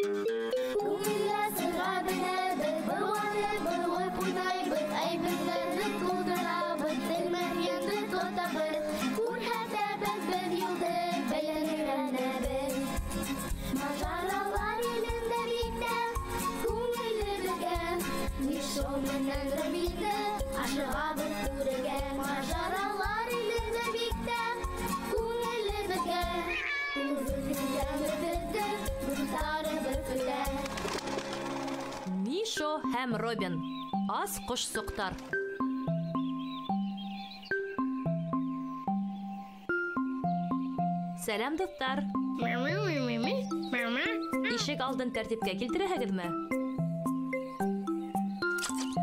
Күңелле сырға менәбеҙ, быуанып быуып уйнайбыҙ, әйберҙәрҙе тултырабыҙ, тегермәнде тотабыҙ, күрһәтәбеҙ беҙ юлды, белеп өйрәнәбеҙ. Мажаралар илендә бик тә күңелле беҙгә, Мишо менән Робинды ашығабыҙ күрергә. Мажаралар илендә бик тә күңелле беҙгә, күңелебеҙҙе дуҫтарыбыҙ көтә. Мишо һәм Робин. Ас ҡошсоҡтар. Сәләм, дуҫтар. Ишек алдын тәртипкә килтерәһегеҙме?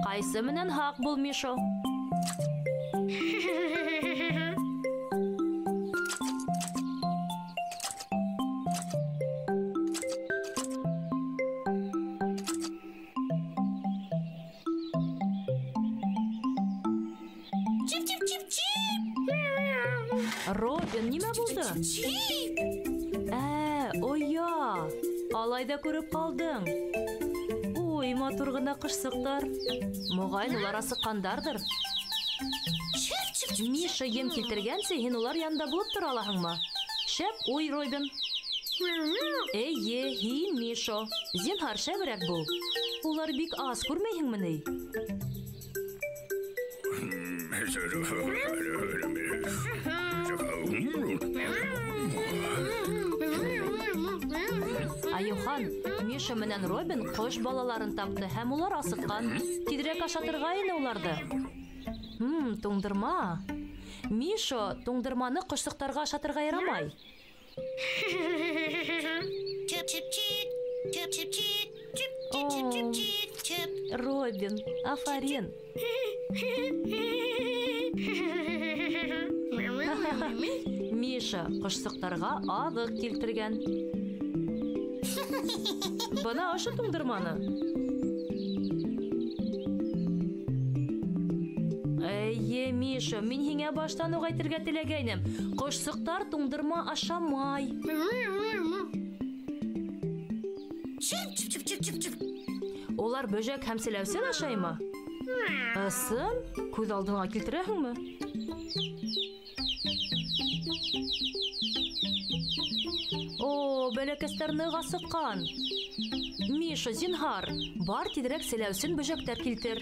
Ҡайсы менән һаҡ бул, Мишо. Робин, нимә булды? Оя. Алай ҙа күреп ҡалдың. Ой, матур ғына ҡошсоҡтар. Моғайын улар асыҡҡандарҙыр. Миша ем килтергәнсе, һин улар янында булып тора алаһыңмы? Шәп уй, Робин. Эйе, һин, Мишо. Зинһар, шәберәк бул. Улар бик ас, күрмәйһеңме ни? Айыухан, Миша менән Робин ҡош балаларын тапты һәм улар асыҡҡан. Тиҙерәк ашатырға ине уларҙы. Туңдырма. Мишо, туңдырманы ҡошсоҡтарға ашатырға ярамай. О, Робин, афарин. Миша ҡошсоҡтарға аҙыҡ килтергән. Бына ошо туңдырманы. Эйе, Миша, мин һиңә баштан уҡ әйтергә теләгәйнем. Ҡошсоҡтар туңдырма ашамай. Улар бөжәк һәм селәүсен ашаймы? Ысын? Күҙ алдыңа килтерәһеңме? О, бәләкәстәр ныҡ асыҡҡан. Миша, зинһар, бар тиҙерәк селәүсен бөжәктәр килтер.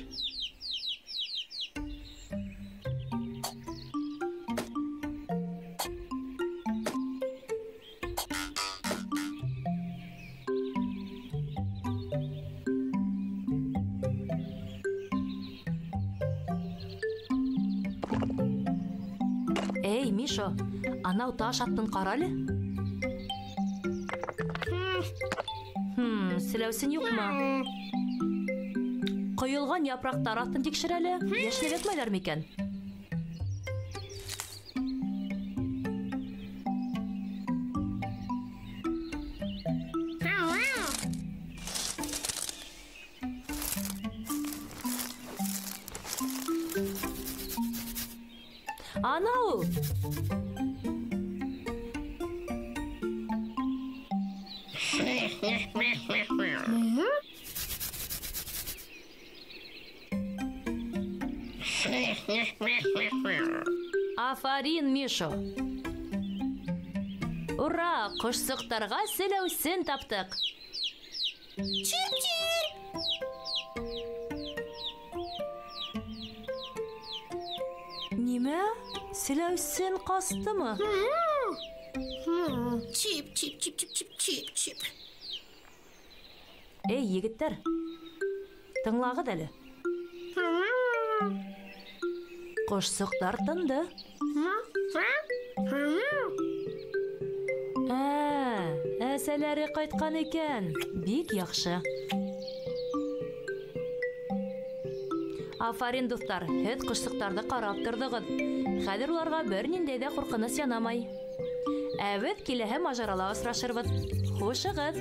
Эй, Мишо, анау таш аттын ҡара әле. Селәүсен юҡмы? Ҡойолған япраҡтар аҫтын тикшер әле. Йәшенеп ятмайҙар микән? Ана ул! Афарин, Мишо! Ура! Ҡошсоҡтарға селәүсен таптыҡ! Нимә? Селәүсен ҡастымы? Чип, чип, чип, чип, чип, чип, чип. Эй, егеттәр, тыңлағыҙ әле. Ҡошсоҡтар тынды. Әсәләре ҡайтҡан икән. Бик яҡшы. Афарин, дуҫтар, һеҙ ҡошсоҡтарҙы ҡарап торҙоғоҙ. Хәҙер уларға бер ниндәй ҙә ҡурҡыныс янамай. Ә беҙ киләһе мажарала осрашырбыҙ. Хушығыҙ!